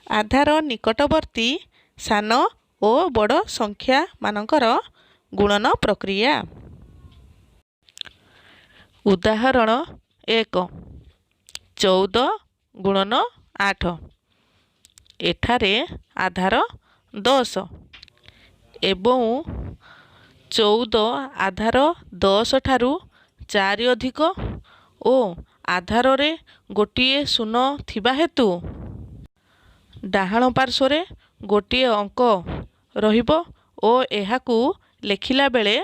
ଆଧାର ନିକଟବର୍ତ୍ତୀ ସାନ ଓ ବଡ଼ ସଂଖ୍ୟାମାନଙ୍କର ଗୁଣନ ପ୍ରକ୍ରିୟା। ଉଦାହରଣ 1, 14 ଗୁଣନ 8। ଏଠାରେ ଆଧାର 10 ଏବଂ 14 ଆଧାର 10 ଠାରୁ 4 ଅଧିକ ଓ ଆଧାରରେ ଗୋଟିଏ ଶୂନ ଥିବା ହେତୁ ଡାହାଣ ପାର୍ଶ୍ୱରେ ଗୋଟିଏ ଅଙ୍କ ରହିବ ଓ ଏହାକୁ ଲେଖିଲା ବେଳେ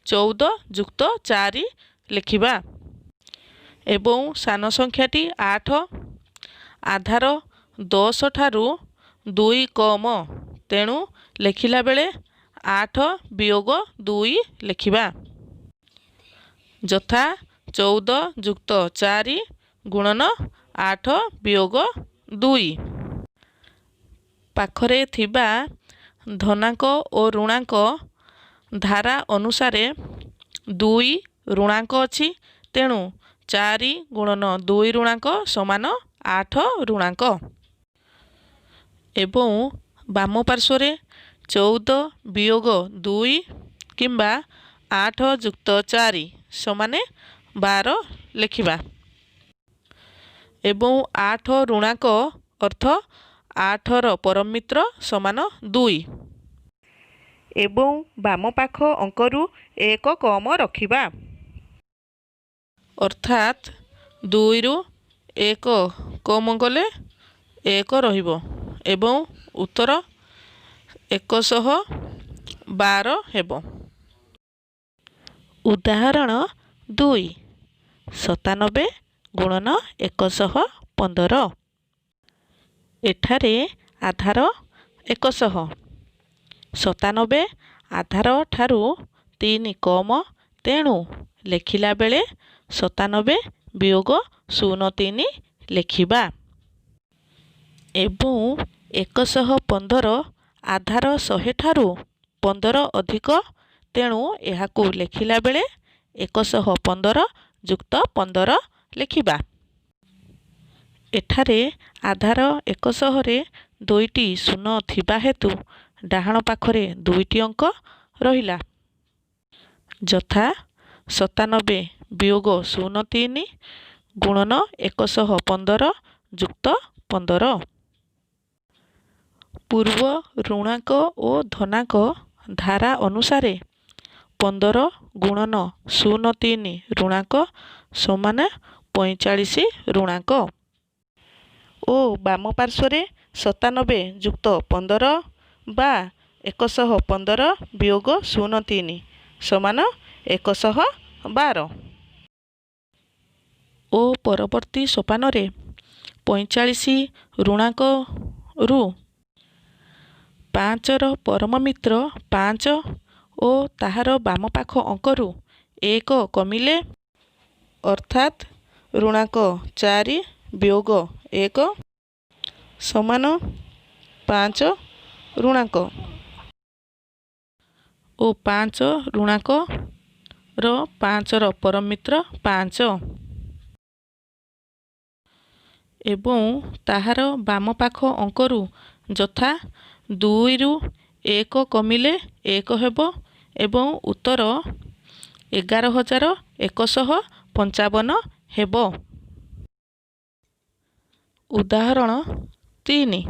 14 ଯୁକ୍ତ 4 ଲେଖିବା। ଏବଂ ସାନ ସଂଖ୍ୟାଟି 8 ଆଧାର 10 ଠାରୁ 2 କମ, ତେଣୁ ଲେଖିଲା ବେଳେ 8 ବିୟୋଗ 2 ଲେଖିବା। ଯଥା 14 ଯୁକ୍ତ 4 ଗୁଣନ 8 ବିୟୋଗ 2। ପାଖରେ ଥିବା ଧନାଙ୍କ ଓ ଋଣାଙ୍କ ଧାରା ଅନୁସାରେ 2 ଋଣାଙ୍କ ଅଛି, ତେଣୁ 4 ଗୁଣନ 2 ଋଣାଙ୍କ ସମାନ 8 ଋଣାଙ୍କ। ଏବଂ ବାମ ପାର୍ଶ୍ୱରେ 14 ବିୟୋଗ 2 କିମ୍ବା 8 ଯୁକ୍ତ 4 ସମାନ 12 ଲେଖିବା। ଏବଂ 8 ଋଣାଙ୍କ ଅର୍ଥ 8ର ପରମ ମିତ୍ର ସମାନ 2 ଏବଂ ବାମ ପାଖ ଅଙ୍କରୁ 1 କମ ରଖିବା। ଅର୍ଥାତ୍ 2ରୁ 1 କମ କଲେ 1 ରହିବ ଏବଂ ଉତ୍ତର 112 ହେବ। ଉଦାହରଣ 2, 97 ଗୁଣନ 115। ଏଠାରେ ଆଧାର 100, 97 ଆଧାର ଠାରୁ 3 କମ, ତେଣୁ ଲେଖିଲା ବେଳେ 97 ବିୟୋଗ 03 ଲେଖିବା। ଏବଂ 115 ଆଧାର 100 ଠାରୁ 15 ଅଧିକ, ତେଣୁ ଏହାକୁ ଲେଖିଲା ବେଳେ 115 ଯୁକ୍ତ 15 ଲେଖିବା। ଏଠାରେ ଆଧାର 100ରେ 2ଟି ଶୂନ ଥିବା ହେତୁ ଡାହାଣ ପାଖରେ 2ଟି ଅଙ୍କ ରହିଲା। ଯଥା 97 ବିୟୋଗ 03 ଗୁଣନ 115 ଯୁକ୍ତ 15। ପୂର୍ବ ଋଣାଙ୍କ ଓ ଧନାଙ୍କ ଧାରା ଅନୁସାରେ 15 ଗୁଣନ 03 ଋଣାଙ୍କ ସମାନ 45 ଋଣାଙ୍କ ଓ ବାମ ପାର୍ଶ୍ୱରେ 97 ଯୁକ୍ତ 15 ବା 115 ବିୟୋଗ 03 ସମାନ 112। ଓ ପରବର୍ତ୍ତୀ ସୋପାନରେ 45 ଋଣାଙ୍କରୁ 5ର ପରମ ମିତ୍ର 5 ଓ ତାହାର ବାମ ପାଖ ଅଙ୍କରୁ 1 କମିଲେ, ଅର୍ଥାତ୍ ଋଣାଙ୍କ 4 ବିୟୋଗ 1 ସମାନ 5 ଋଣାଙ୍କ ଓ 5 ଋଣାଙ୍କର 5ର ପରମ ମିତ୍ର 5 ଏବଂ ତାହାର ବାମ ପାଖ ଅଙ୍କରୁ ଯଥା 2ରୁ 1 କମିଲେ 1 ହେବ ଏବଂ ଉତ୍ତର 11,155 ହେବ। ଉଦାହରଣ 3,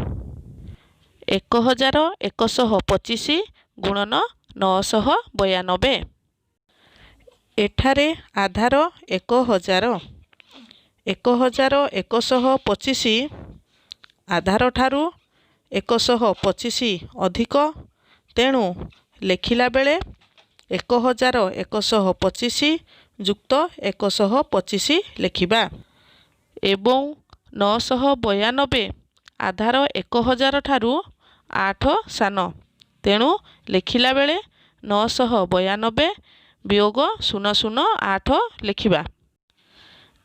1125 ଗୁଣନ 992। ଏଠାରେ ଆଧାର 1000, 1125 ଆଧାରଠାରୁ 125 ଅଧିକ, ତେଣୁ ଲେଖିଲା ବେଳେ 1125 ଯୁକ୍ତ 125 ଲେଖିବା। ଏବଂ 992 ଆଧାର 1000 ଠାରୁ 8 ସାନ, ତେଣୁ ଲେଖିଲା ବେଳେ 992 ବିୟୋଗ 008 ଲେଖିବା।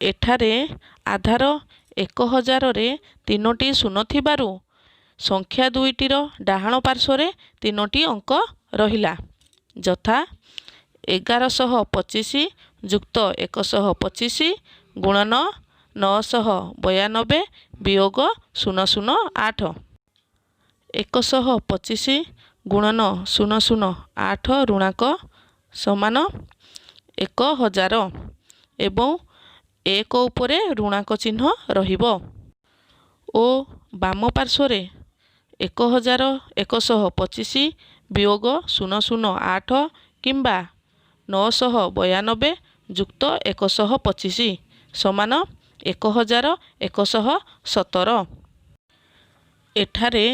ଏଠାରେ ଆଧାର 1000ରେ 3ଟି ଶୂନ ଥିବାରୁ ସଂଖ୍ୟା ଦୁଇଟିର ଡାହାଣ ପାର୍ଶ୍ୱରେ 3ଟି ଅଙ୍କ ରହିଲା। ଯଥା 1125 ଯୁକ୍ତ 125 ଗୁଣନ 992 ବିୟୋଗ 008। 125 ଗୁଣନ 0 0 8 ଋଣାକ ସମାନ 1000 ଏବଂ 1 ଉପରେ ଋଣାକ ଚିହ୍ନ ରହିବ ଓ ବାମ ପାର୍ଶ୍ୱରେ 1125 ବିୟୋଗ 0 0 8 କିମ୍ବା 992 ଯୁକ୍ତ 125 ସମାନ 1117। ଏଠାରେ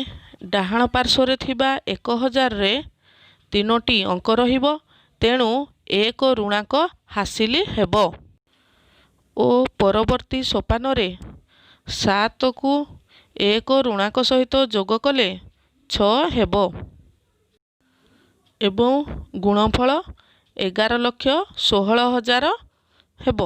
ଡାହାଣ ପାର୍ଶ୍ୱରେ ଥିବା 1000ରେ ତିନୋଟି ଅଙ୍କ ରହିବ, ତେଣୁ 1 ଋଣାକ ହାସିଲ ହେବ ଓ ପରବର୍ତ୍ତୀ ସୋପାନରେ 7କୁ 1 ଋଣାକ ସହିତ ଯୋଗ କଲେ 6 ହେବ ଏବଂ ଗୁଣଫଳ 11,16,000 ହେବ।